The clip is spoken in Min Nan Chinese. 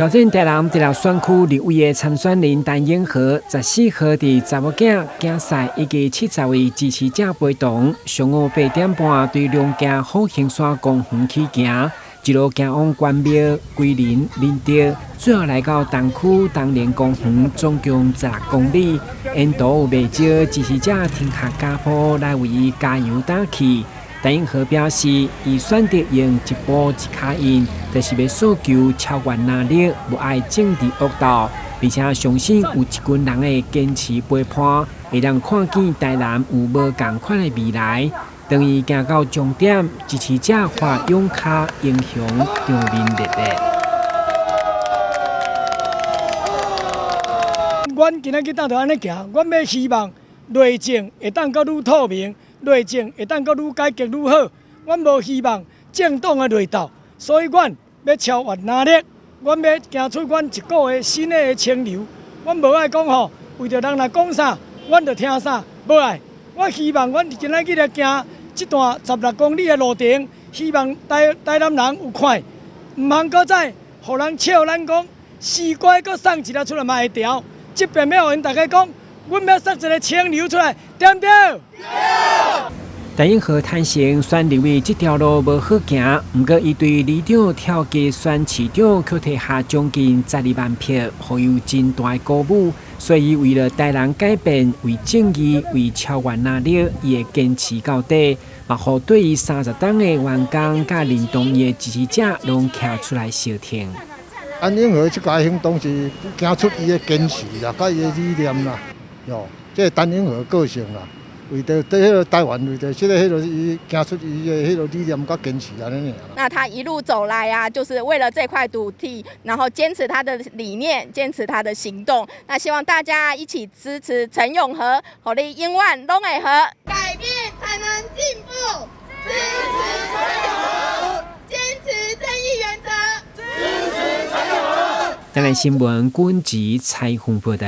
挑戰台南第六選區立委的參選人陳永和，14號佇查某囝競賽以及70位支持者陪同，上午8點半對龍行虎形山公園起行，一路行往關廟、龜林、仁德，最後來到東區東連公園，總共16公里。沿途有袂少支持者停下腳步來為伊加油打氣。陳永和表示，伊選擇用一步一跤印，就是欲訴求超越能力，無愛政治惡鬥，而且相信有一群人的堅持陪伴，會當看見台南有無仝款的未來。當伊行到終點，支持者發勇跤英雄，場面熱烈。阮今仔日當就按呢行，阮欲希望內政會當閣愈透明。內政會當閣愈改革愈好，阮無希望政黨的內鬥，所以阮欲超越能力，阮欲行出阮一股的新的清流。阮無愛講吼，為著人來講啥，阮就聽啥，無愛。我希望阮今仔日來行這段16公里的路程，希望台南人有看，毋通閣再予人笑咱講西瓜閣送一粒出來嘛會牢。這邊欲予𪜶大家講，阮欲送一个清流出來，對毋對？陳永和坦承選立委這條路無好行，毋過伊對里長跳級選市長，卻提下將近12萬票，予伊有真大的鼓舞。所以為了台南改變，為正義，為超越能力，伊會堅持到底。嘛，予對伊30冬的員工佮認同伊的支持者，攏徛出來相挺。陳永和這個行動是行出伊的堅持啦，佮伊的理念啦，喲，這陳永和個性啦。為著對彼个台灣，為著這个彼个伊行出伊的彼个理念佮堅持按呢爾。那他一路走來啊，就是為了這塊土地，然後堅持他的理念，堅持他的行動。那希望大家一起支持陳永和，予你永遠攏會和。改變才能進步，支持陳永和，堅持正義原則，支持陳永和。台南新聞軍籍採訪報道。